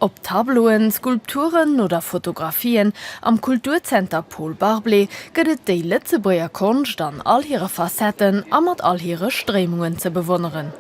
Ob Tableauen, Skulpturen oder Fotografien, am Kulturzenter Paul Barblé gëtt et déi Lëtzebuerger Konscht an all hire Facetten a mat all hire Stréimungen ze bewonneren.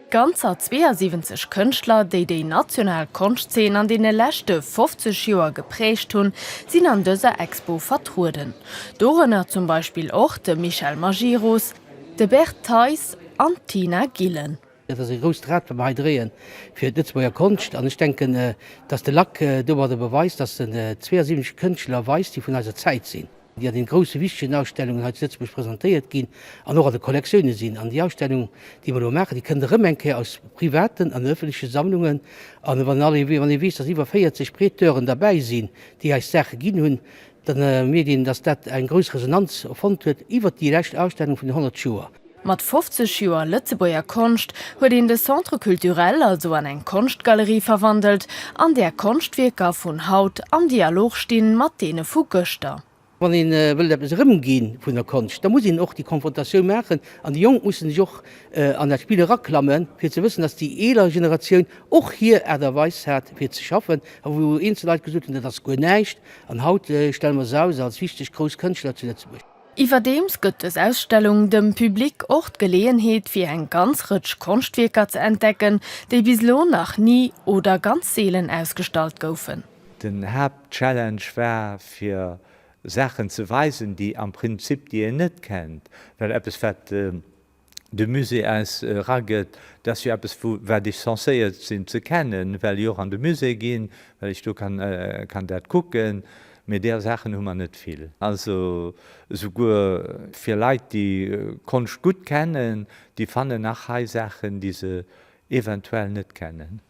Ganzer 72 Kënschtler, déi déi national Konschtzeen an deene leschte 50 Joer geprägt hunn, sinn an dëser Expo vertrueden. Dorënner zum Beispill och de Michel Majerus, de Bert Theis an d'Tina Gillen. Dat ass e grousst Rad, wat mer hei dréien fir d'Lëtzebuerger Konscht. An ech denken, dass de Lac domadder beweist, dass en 72 Kënschtler weist, déi vun eiser Zäit sinn. déi an den grousse wichtegen Ausstellungen hei zu Lëtzebuerg presentéiert ginn an och an de Kollektioune sinn. An déi Ausstellung, déi mer elo maachen, déi kënnt erëm eng Kéier aus privaten an öffentleche Sammlungen. An wann alle, wann ee weess, dass iwwer 40 Prêteuren derbäi sinn, déi eis Saache ginn hunn, da mierkt een, dass dat eng grouss Resonanz fonnt huet iwwert déi lescht Ausstellung vun den 100 Joer. Mat 50 Joer Lëtzebuerger Konscht huet een de Centre Culturel also an eng Konschtgalerie verwandelt, an där Konschtwierker vun haut am Dialog stinn mat deene vu gëschter. Wann ee wëllt eppes erëmgi vun der Konscht, da muss een och déi Konfrontatioun maachen an déi Jonk musse sech och an dat Spill eraklammen, fir ze wëssen, datt déi eeler Generatioun och hir Aart a Weis hat fir ze schaffen a wou eenzel Leit gesot hunn, dat ass guer näischt an haut stelle mer se aus als wichteg grouss Kënschtler zu Lëtzebuerg. Iwwerdeems gëtt dës Ausstellung dem Public och d'Geleeënheet fir eng ganz Rëtsch Konschtwierker ze entdecken, déi bis elo nach ni oder ganz seelen ausgestallt goufen. Den Haaptchallenge war fir Saachen ze weisen, déi am Prinzip déi een net kennt, well eppes wat de Musée eis eragëtt, dat ass jo eppes wou wat ech censéiert sinn ze kennen, well ech och an de Musée ginn, well ech do kann kann dat kucken, mee där Saachen hu mer net vill. Also esouguer fir Leit déi Konscht gutt kennen, déi fannen nach hei Saachen déi se eventuell net kennen.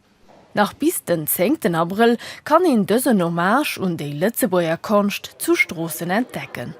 Nach bis den zéngten Abrëll kann een dësen Hommage un déi Lëtzebuerger Konscht zu Stroossen entdecken.